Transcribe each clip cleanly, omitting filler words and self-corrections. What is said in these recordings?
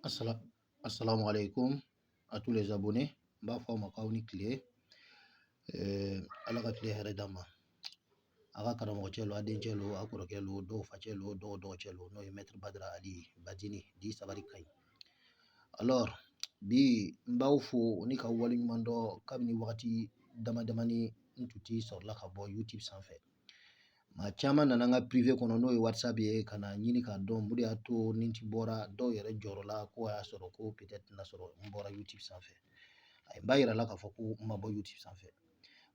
Assalamu alaikum à tous les abonnés. N b'a fɔ aw ma k'aw ni tile. Ala ka tile hɛrɛ d'an ma. A ka karamɔgɔcɛ lo, a dencɛ lo, a kɔrɔkɛ lo, dɔw facɛ lo, dɔw dɔgɔcɛ lo, n'o ye Maître Badara Ali Badini di sabari ka ɲi. Alors bi n b'aw fo ni ka waleɲuman dɔn kabini wagati dama damani n tun ti sɔrɔla ka bɔ YouTube sanfɛ. Maa caman nana n ka privé kɔnɔ, n'o ye WhatsApp ye, ka na ɲini k'a dɔn mun de y'a to ni n ti bɔra. Dɔw yɛrɛ jɔrɔla ko a y'a sɔrɔ ko peut-être n'a sɔrɔ n bɔra YouTube sanfɛ. Ayi, n b'a yira la k'a fɔ ko n ma bɔ YouTube sanfɛ.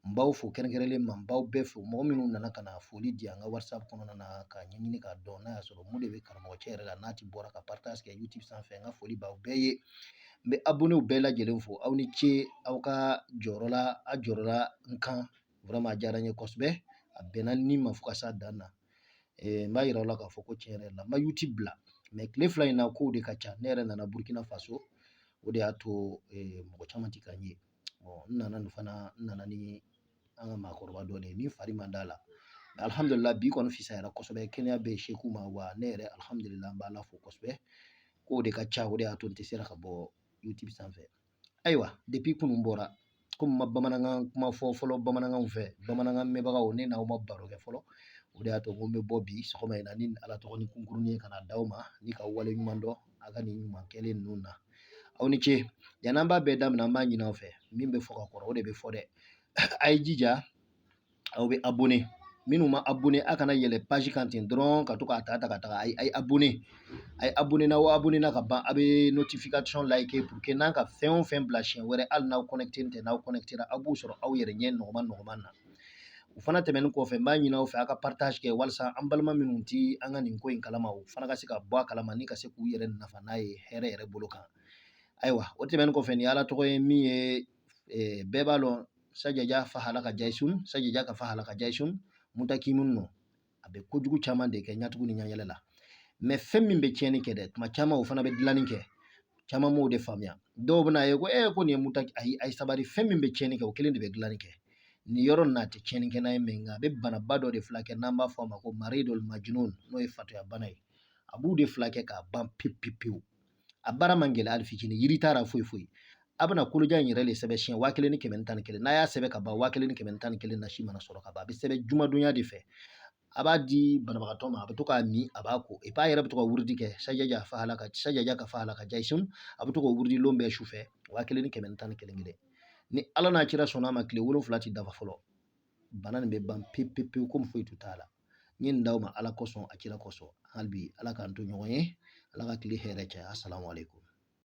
N b'aw fo kɛrɛnkɛrɛnlen ma, n b'aw bɛɛ fo, mɔgɔ minnu nana ka na foli di an ka WhatsApp kɔnɔna na k'a ɲɛɲini k'a dɔn n'a y'a sɔrɔ mun de bɛ karamɔgɔcɛ yɛrɛ la n'a ti bɔra ka partage kɛ YouTube sanfɛ. N ka foli b'aw bɛɛ ye. N bɛ abonnéw bɛɛ lajɛlen fo, aw ni ce aw ka jɔyɔrɔ la, a jɔyɔrɔla n kan. Vraiment, a diyara n ye kosɛbɛ, a bɛnna ni ma fo ka s'a dan na. N b'a yira aw la k'a fɔ ko tiɲɛ yɛrɛ la n ma YouTube bila, mais tile 2 in na kow de ka ca. Ne yɛrɛ nana Burkina Faso, o de y'a to mɔgɔ caman ti ka n ye. Bon, n nana nin fana, n nana ni an ka maakɔrɔba dɔ de ye min fari man d'a la. Alhamdulillah, bi kɔni fisayara kosɛbɛ, kɛnɛya bɛ yen seku ma wa. Ne yɛrɛ, alhamdulillah, n b'Ala fo kosɛbɛ. Kow de ka ca, o de y'a to n tɛ sera ka bɔ YouTube sanfɛ. Ayiwa, depuis kunun bɔra, komi n ma bamanankan kuma fɔ fɔlɔ bamanankanw fɛ, bamanankan mɛnbagaw, ne n'aw ma baro kɛ fɔlɔ, o de y'a to n ko n bɛ bɔ bi sɔgɔma in na ni Ala tɔgɔ ni kunkurunin ye ka na d'aw ma ni ka wale ɲuman dɔn a ka nin ɲuman kɛlen ninnu na. Aw ni ce. Yanni an b'a bɛɛ daminɛ, an b'a ɲini aw fɛ, min bɛ fɔ ka kɔrɔ, o de bɛ fɔ dɛ. A ye jija aw bɛ abonné. Minnu ma abonné, a kana yɛlɛ page kan ten dɔrɔn ka to k'a ta ta ka taga. Ayi, a ye abonné, a ye abonné. N'aw abonné na ka ban, a bɛ notification like pour que n'an ka fɛn o fɛn bila siɲɛ wɛrɛ, hali n'aw connecté tɛ, n'aw connecté ra, aw b'u sɔrɔ aw yɛrɛ ɲɛ nɔgɔman nɔgɔman na. O fana tɛmɛnen kɔfɛ, n b'a ɲini aw fɛ, a ka partage kɛ walasa an balima minnu ti an ka nin ko in kalama, o fana ka se ka bɔ a kalama ni ka se k'u yɛrɛ nafa n'a ye hɛrɛ yɛrɛ bolo kan. Ayiwa, o tɛmɛnen kɔfɛ, nin ye Ala tɔgɔ ye min ye bɛɛ b'a lɔn, sajaja fahalaka jaisun, sajaja ka fahalaka jaisun mutakimun nɔ. A bɛ kojugu caman de kɛ ɲatugu ni ɲayɛlɛ la, mais fɛn min bɛ tiɲɛni kɛ dɛ, tuma caman o fana bɛ dilanni kɛ. Caman m'o de faamuya. Dɔw bɛna ye ko ko nin ye mutaki. Ayi, ayi, sabari. Fɛn min bɛ tiɲɛni kɛ, o kelen de bɛ dilanni kɛ. Nin yɔrɔ nin na, a tɛ tiɲɛni kɛ n'a ye, mais nka a bɛ banaba dɔ de filakɛ n'an b'a fɔ a ma ko maridol majnun, n'o ye fatoya bana ye. A b'u de filakɛ k'a ban pewu pewu pewu. A baara man gɛlɛn hali fitinin, yiri t'a la, foyi foyi. A bɛna kolojan in yɛrɛ de sɛbɛn siɲɛ 1111. N'a y'a sɛbɛn ka ban, 1111 nasi mana sɔrɔ ka ban, a bɛ sɛbɛn jumadonya de fɛ. A b'a di banabagatɔ ma, a bɛ to k'a min, a b'a ko, et puis a yɛrɛ bɛ to ka wurudi kɛ, sajaja fahalaka, sajaja ka fahalaka jaisun. A bɛ to ka wurudi lon bɛɛ su fɛ, 1111 kelen. Ni Ala n'a kira sɔnna a ma, tile 7 ti dafa fɔlɔ, bana nin bɛ ban pewu pewu pewu, komi foyi tun t'a la. N ye nin d'aw ma Ala kosɔn, a kira kosɔn. Hali bi, Ala k'an to ɲɔgɔn ye, Ala ka tile hɛrɛ caya. Assalamu alaikum.